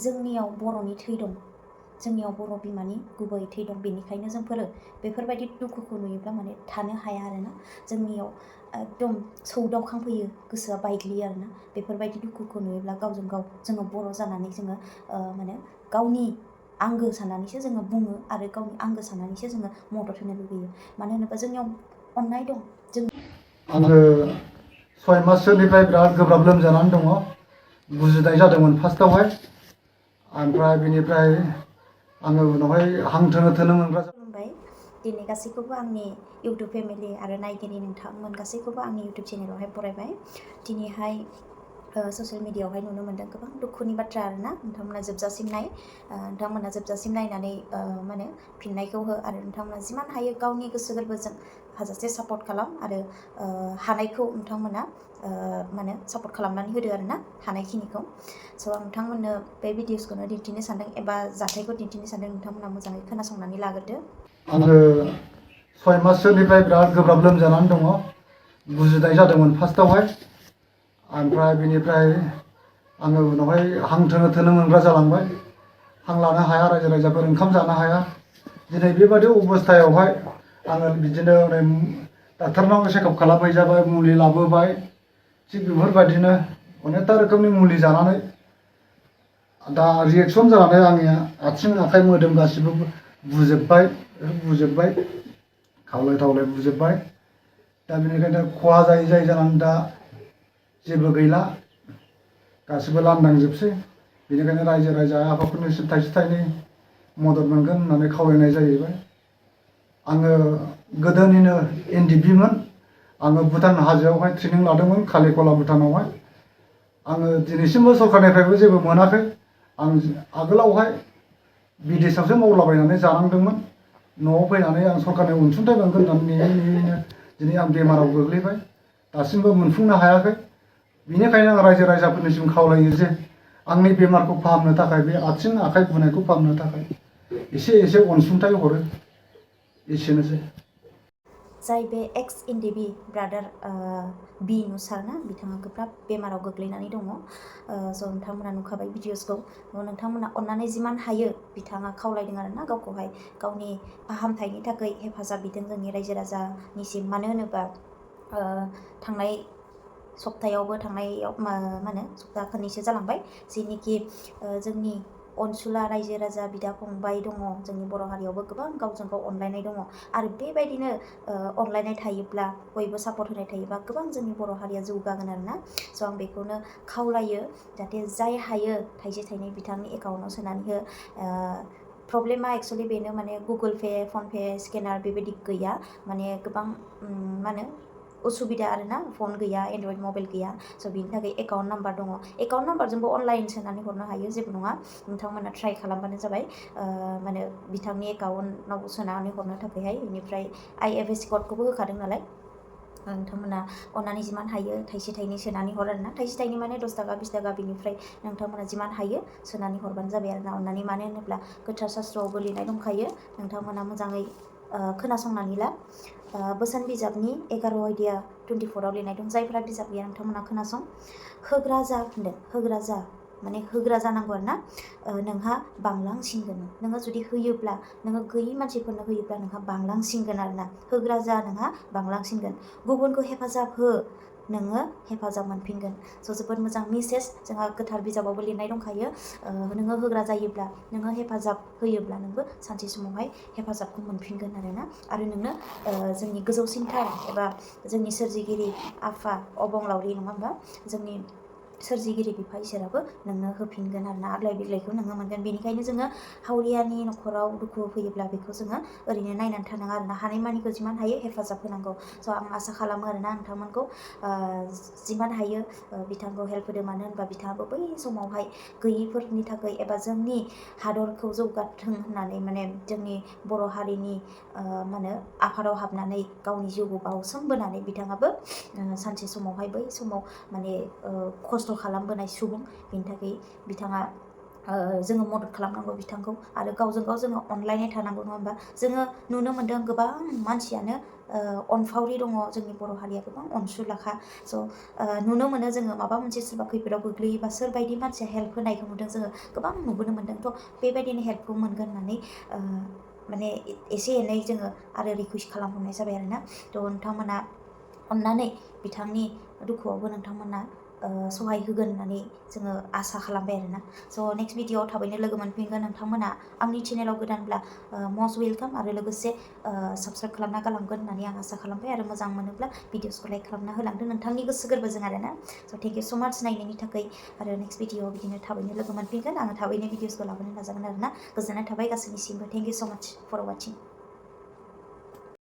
जोंनियाव बर'नि थै दं, जोंनियाव बर' बिमानि गुबै थै दं, बेनिखायनो जोंफोरो बेफोरबायदि दुखुखौ नुयोब्ला माने थानो हाया आरोना। जोंनियाव एकदम सौदावखांफैयो, गोसोआ बायग्लियो आरोना। बेफोरबायदि दुखुखौ नुयोब्ला गावजों गाव जोङो बर' जानानै जोङो माने गावनि आंगो साननानैसो जोङो बुङो आरो गावनि आंगो साननानैसो जोङो मदद होनो लुबैयो। मानो होनोबा जोंनियाव अननाय दं। आङो 6 माससोनिफ्राय बिराद गोब्राब लोमजानानै दङ। गुजुनाय जादोंमोन फार्स्टआवहाय, ओमफ्राय बिनिफ्राय आङो उनावहाय हां थोनो मोनग्रा खुलुमबाय। दिनै गासैखौबो आंनि इउटुब फेमिलि आरो नायगिरि नोंथांमोन गासैखौबो आंनि इउटुब चेनेलावहाय बरायबाय। दिनैहाय ससियेल मिडियायावहाय नुनो मोन्दों गोबां दुखुनि बाथ्रा आरोना। नोंथांमोना जोबजासिम नाय, नोंथांमोना जोबजासिम नायनानै माने फिननायखौ हो आरो नोंथांमोना जिमान हायो गावनि गोसो गोरबोजों हाजासे सापर्ट खालाम आरो हानायखौ नोंथांमोना माने सापर्ट खालामनानै होदो आरोना, हानायखिनिखौ। स' आं नोंथांमोननो बे भिडिअसखौनो दिन्थिनो सानदों एबा जाथायखौ दिन्थिनो सानदों। नोंथांमोना मोजाङै खोनासंनानै लाग्रोदो। आङो 6 माससोनिफ्राय बिराद गोब्राब लोमजानानै दङ। गुजुनाय जादोंमोन फार्स्टआवहाय, ओमफ्राय बिनिफ्राय आङो उनावहाय हां थोनो मोनग्रा जालांबाय। हां लानो हाया, रायजो राजाफोर ओंखाम जानो हाया। दिनै बेबादि अबस्थायावहाय आङो बिदिनो डाक्टारनाव चेकआप खालामहैजाबाय, मुलि लाबोबाय। थिग बेफोरबायदिनो अनेकथा रोखोमनि मुलि जानानै दा रिएक्सन जानानै आंनि आथिं आखाइ मोदोम गासिबो बुजोब्बाय, खावलाय बुजोब्बाय। दा बेनिखायनो खहा जायै जानानै दा जेबो गैला, गासिबो लांदांजोबसै। बेनिखायनो रायजो राजा आफादफोरनिसिम थाइसे थाइनै मदद मोनगोन होननानै खावलायनाय जाहैबाय। आङो गोदोनिनो NDFB मोन। आङो भुटान हाजोआवहाय ट्रेनिं लादोंमोन, कालिखला भुटानावहाय। आङो दिनैसिमबो सरकारनिफ्रायबो जेबो मोनाखै। आं आगोलावहाय बिदेशआवसो मावलाबायनानै जानांदोंमोन। न'आव फैनानै आं सरकारनि अनसुंथाइ मोनगोन होननानै नेयैनो दिनै आं बेमाराव गोग्लैबाय, दासिमबो मोनफुंनो हायाखै। बेनिखायनो आं रायजो राजाफोरनिसिम खावलायो जे आंनि बेमारखौ फाहामनो थाखाय, बे आथिं आखाइ बुनायखौ फाहामनो थाखाय एसे अनसुंथाइ हरो, एसेनोसै। जाय बे एक्स NDFB ब्रादार N.Nusar ना, बिथाङा गोब्राब बेमाराव गोग्लैनानै दङ। स' नोंथांमोना नुखाबाय भिडिअसखौ। नोंथांमोना अननानै जिमान हायो बिथाङा खावलायदों आरोना, गावखौहाय गावनि फाहामथायनि थाखाय हेफाजाब बिदों जोंनि रायजो राजानिसिम। मानो होनोबा थांनाय सप्तायावबो थांनायाव मा होनो सप्ता खननैसो जालांबाय, जेनिखि जोंनि अनसुला रायजो राजा बिदा फंबाय दङ। जोंनि बर' हारियावबो गोबां गावजों गाव अनलायनाय दङ आरो बेबायदिनो अनलायनाय थायोब्ला, बयबो सापर्ट होनाय थायोबा गोबां जोंनि बर' हारिया जौगागोन आरोना। स' आं बेखौनो खावलायो, जाहाथे जाय हायो थाइसे थाइनै बिथांनि एकाउन्टाव सोनानै हो। प्रब्लेमा एक्सुवेलि बेनो, माने Google Pay, PhonePe, scanner बेबायदि गैया। माने गोबां मा होनो उसुबिदा आरोना, फन गैया, एन्ड्रइड मबाइल गैया। स' बिनि थाखाय एकाउन्ट नाम्बार दङ। एकाउन्ट नाम्बारजोंबो अनलाइन सोनानै हरनो हायो, जेबो नङा। नोंथांमोना ट्राइ खालामबानो जाबाय, माने बिथांनि एकाउन्टआव सोनानै हरनो थाखायहाय। बेनिफ्राय IFSC क'डखौबो होखादों नालाय, नोंथांमोना अननानै जिमान हायो थाइसे थाइनै सोनानै हर आरोना। थाइसे थाइनै माने 10 थाखा 20 थाखा, बिनिफ्राय नोंथांमोना जिमान हायो सोनानै हरबानो जाबाय आरोना, अननानै। मानो होनोब्ला गोथार शास्त्रआवबो लिरनाय दंखायो, नोंथांमोना मोजाङै खोनासंनानै ला। बोसोन बिजाबनि 11 अध्याय 24आव लिरनाय दं। जायफ्रा बिजाब गैया नोंथांमोना खोनासं। होग्रा जा होनदों, होग्रा जा माने होग्रा जानांगौ आरोना। नोंहा बांलांसिनगोन, नोङो जुदि होयोब्ला, नोङो गैयि मानसिफोरनो होयोब्ला नोंहा बांलांसिनगोन आरोना। होग्रा जा, नोंहा बांलांसिनगोन। गुबुनखौ हेफाजाब हो, नोङो हेफाजाब मोनफिनगोन। स' जोबोद मोजां मेसेज, जोंहा गोथार बिजाबावबो लिरनाय दंखायो। नोङो होग्रा जायोब्ला, नोङो हेफाजाब होयोब्ला, नोंबो सानसे समावहाय हेफाजाबखौ मोनफिनगोन आरोना। आरो नोंनो जोंनि गोजौसिनथार एबा जोंनि सोरजिगिरि आफा अबंलावरि, नङा होमबा, जोंनि सोरजिगिरि बिफा इसोराबो नोंनो होफिनगोन आरोना। आग्लाय बिग्लायखौ नोङो मोनगोन। बेनिखायनो जोङो हावरियानि न'खराव दुखु फैयोब्ला बेखौ जोङो ओरैनो नायनानै थानाङा आरोना। हानायमानिखौ जिमान हायो हेफाजाब होनांगौ। स' आं आसा खालामो आरोना नोंथांमोनखौ जिमान हायो बिथांखौ हेल्प होदो। मानो होनबा बिथाङाबो बै समावहाय गैयिफोरनि थाखाय एबा जोंनि हादरखौ जौगाथों होननानै, माने जोंनि बर' हारिनि मा होनो आफादाव हाबनानै गावनि जिउखौ बावसोमबोनानै बिथाङाबो सानसे समावहाय बै समाव माने खस्थ' खालामबोनाय सुबुं। बेनि थाखाय बिथाङा जोङो मदद खालामनांगौ बिथांखौ आरो गावजों गाव जोङो अनलायनाय थानांगौ नङा होमबा जोङो नुनो मोन्दों गोबां मानसियानो अनफावरि दङ जोंनि बर' हारिया गोबां अनसुलाखा स' नुनो मोनो जोङो माबा मोनसे सोरबा खैफोदाव गोग्लैयोबा सोरबायदि मानसिया हेल्प होनायखौ नुदों जोङो गोबां नुबोनो मोन्दों थ' बेबायदिनो हेल्पखौ मोनगोन होननानै माने एसे एनै जोङो आरो रिकुवेस्ट खालामहरनाय जाबाय आरोना थ' नोंथांमोना अननानै बिथांनि दुखुआवबो नोंथांमोना सहाय होगोन होननानै जोङो आसा खालामबाय आरोना स' नेक्स्ट भिडिअआव थाबैनो लोगो मोनफिनगोन नोंथांमोना आंनि चेनेलाव गोदानब्ला मस्ट वेलकाम आरो लोगोसे साबस्क्राइब खालामना गालांगोन होननानै आं आसा खालामबाय आरो मोजां मोनोब्ला भिडिअसखौ लाइक खालामना होलांदों नोंथांनि गोसो गोरबोजों आरोना स' थेंक इउ स' माच नायनायनि थाखाय आरो नेक्स्ट भिडिअआव बिदिनो थाबैनो लोगो मोनफिनगोन आङो थाबैनो भिडिअसखौ लाबोनो नाजागोन आरोना गोजोननाय थाबाय गासैनिसिमबो थेंक इउ स' माच फर वाचिं